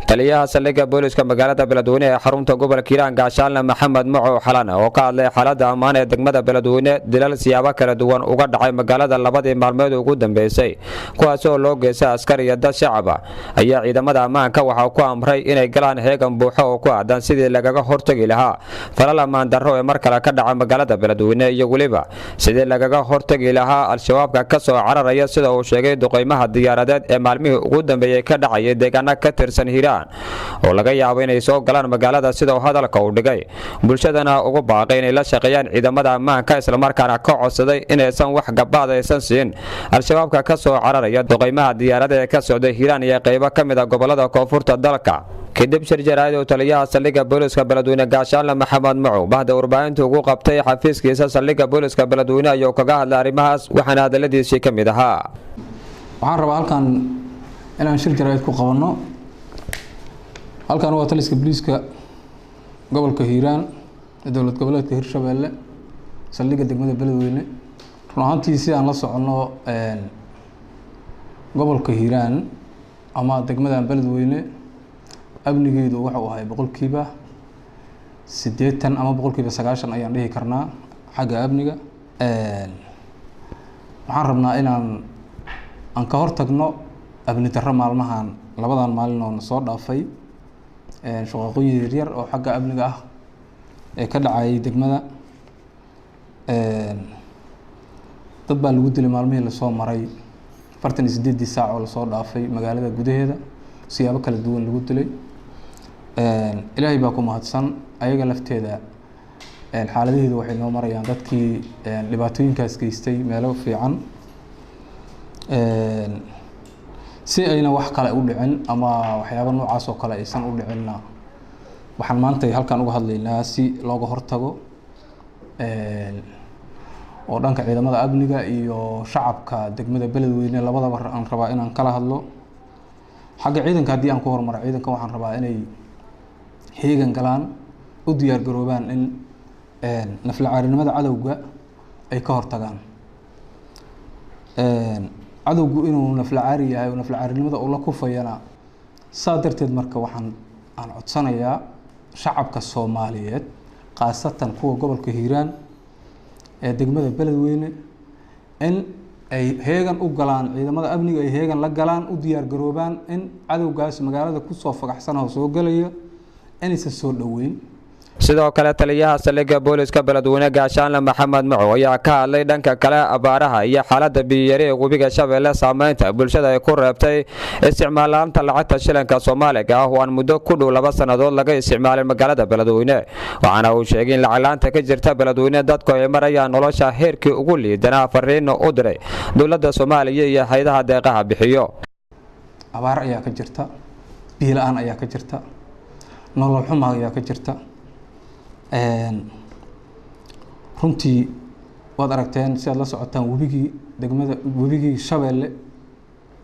Taliyaha saldhigga booliska magaalada Beledweyne ee xarunta gobolka Hiiraan, Gaashaanle Maxamed Macow Xalan, oo ka hadlay xaaladda ammaan ee degmada Beledweyne, dilal siyaabo kala duwan uga dhacay magaalada labadii maalmood ugu dambeysay, kuwaas oo loo geystay askar iyo dad shacab ah, ayaa ciidamada ammaanka waxaa ku amray inay galaan heegan buuxo oo ku aadan sidii lagaga hortagi lahaa falal ammaan darro ee mar kale ka dhaca magaalada Beledweyne, iyo weliba sidii lagaga hortagi lahaa Al-Shabaabka ka soo cararaya, sida uu sheegay, duqaymaha diyaaradeed ee maalmihii ugu dambeeyey ka dhacayay deegaano ka tirsan Hiiraan oo laga yaabo inay soo galaan magaalada, sida uu hadalka u dhigay. Bulshadana ugu baaqay inay la shaqeeyaan ciidamada ammaanka, islamarkaana ka codsaday inaysan wax gabaad aysan siin Al-Shabaabka ka soo cararaya duqaymaha diyaarada ee ka socday Hiiraan iyo qaybo ka mid a gobolada koonfurta dalka. Kadib shir jaraa'id oo taliyaha saldhigga booliska Beledweyne, Gaashaanle Maxamed Macow, bahda warbaahinta ugu qabtay xafiiskiisa saldhigga booliska Beledweyne, ayuu kaga hadlay arrimahaas, waxaana hadaladiisii ka mid ahaa: Waxaan rabaa halkan inaan shir jaraa'id ku qabanno. Halkan waa taliska booliiska gobolka Hiiraan ee dowlad goboleedka Hirshabeelle, saldhigga degmada Beledweyne. Run ahaantii, si aan la soconno, gobolka Hiiraan ama degmadan Beledweyne amnigeedu wuxuu ahay 80% ama 90% ayaan dhihi karnaa xagga amniga. Waxaan rabnaa inaan aan ka hortagno amni darro maalmahan, labadan maalin oo na soo dhaafay, shaqaaqooyin yaryar oo xagga amniga ah ee ka dhacayay degmada. Dad baa lagu dilay maalmihii lasoo maray, 48-dii saac oo lasoo dhaafay, magaalada gudaheeda siyaabo kala duwan lagu dilay. Ilaahay baa ku mahadsan. Ayaga lafteeda xaaladaheedu waxay noo marayaan, dadkii dhibaatooyinkaas geystay, meelo fiican. Si ayna wax kale u dhicin ama waxyaabo noocaas oo kale aysan u dhicinna, waxaan maanta halkan uga hadlaynaa si looga hortago oo dhanka ciidamada amniga iyo shacabka degmada Beledweyne labadaba aan rabaa inaan kala hadlo. Xagga ciidanka haddii aan ku hormaro, ciidanka waxaan rabaa inay heegan galaan, u diyaar garoobaan in naflacaarinimada cadowga ay ka hortagaan. Cadowgu inuu naflacaari yahay oo naflacaarinimada uu la kufayana, saa darteed marka waxaan aan codsanayaa shacabka Soomaaliyeed, khaasatan kuwa gobolka Hiiraan ee degmada Beledweyne, in ay heegan u galaan ciidamada amniga, ay heegan la galaan, u diyaar garoobaan in cadowgaas magaalada kusoo fagaxsan oo soo gelaya inaysan soo dhoweyn. Sidoo kale, taliyaha saldhigga booliska Beledweyne, Gaashaanle Maxamed Macow, ayaa ka hadlay dhanka kale abaaraha iyo xaaladda biyiyari ee webiga Shabeelle, saameynta bulshada ay ku reebtay isticmaalaanta lacagta shilinka Soomaaliga ah oo aan muddo ku dhow 2 sannadood laga isticmaalin magaalada Beledweyne. Waxaana uu sheegay in lacaglaanta ka jirta Beledweyne dadku ay marayaan nolosha heerkii ugu liidanaa, fariinna u diray dowladda Soomaaliya iyo hay'adaha deeqaha bixiyo. Abaar ayaa ka jirta, biyo la-aan ayaa ka jirta, nolol xuma ayaa ka jirta. Runtii waad aragteen, si aad la socotaan, webigii degmada, webigii Shabeelle,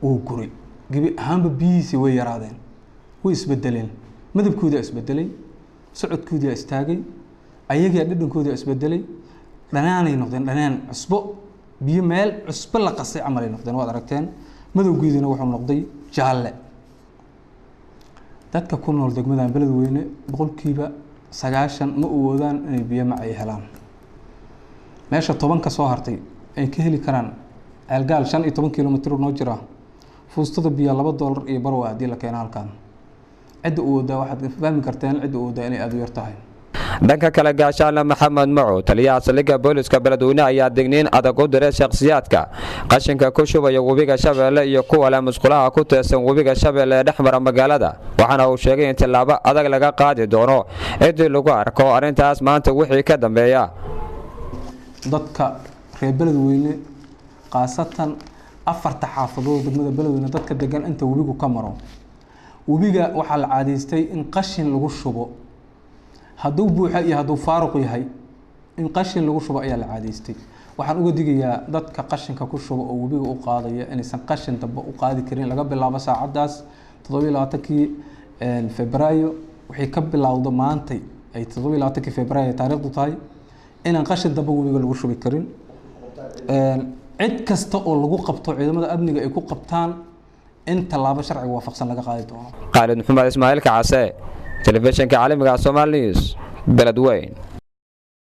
wuu guray gebi ahaanba. Biyihiisii way yaraadeen, way isbedeleen, midabkoodaa isbedelay, socodkoodaa istaagay, ayagaa dhadhankoodaa isbedelay, dhanaanay noqdeen, dhanaan cusbo, biyo meel cusbo la qasay camalay noqdeen. Waad aragteen, madowgeeduna wuxuu noqday jaalle. Dadka ku nool degmadan Beledweyne 90% ma awoodaan inay biyo mac ay helaan. Meesha 10-ka soo hartay ay ka heli karaan Ceelgaal, 15 kilomitr noo jira. Fuustada biyaa $2.5 waa haddii la keeno halkan. Cidda awoodaa, waxaad fahmi karteen cidda awoodaa inay aada u yar tahay. Dhanka kale, Gaashaanle Maxamed Macow, taliyaha saldhigga booliska Beledweyne, ayaa digniin adag u diray shakhsiyaadka qashinka ku shubaya webiga Shabeelle iyo kuwa leh musqulaha ku teersan webiga Shabeelle ee dhex mara magaalada. Waxaana uu sheegay in tillaabo adag laga qaadi doono ciddii lagu arko arrintaas maanta wixii ka dambeeya. Dadka reer Beledweyne, khaasatan afarta xaafadood degmada Beledweyne, dadka degan inta webigu ka maro, webiga waxaa la caadaystay in qashin lagu shubo. Hadduu buuxa iyo hadduu faaruq yahay, in qashin lagu shubo ayaa la caadaystay. Waxaan uga digayaa dadka qashinka ku shuba oo webiga u qaadaya inaysan qashin dambe u qaadi karin laga bilaabo saacaddaas 27-kii Febraayo. Waxay ka bilowda maantay ay 27-kii Febraayo taariikhdu tahay inaan qashin dambe webiga lagu shubi karin. Cid kasta oo lagu qabto, ciidamada amniga ay ku qabtaan In tallaabo sharciga waafaqsan laga qaadi doono. Khaalid Maxamed Ismaaciil Kacase, telefishinka caalamiga Somal News, Beledweyn.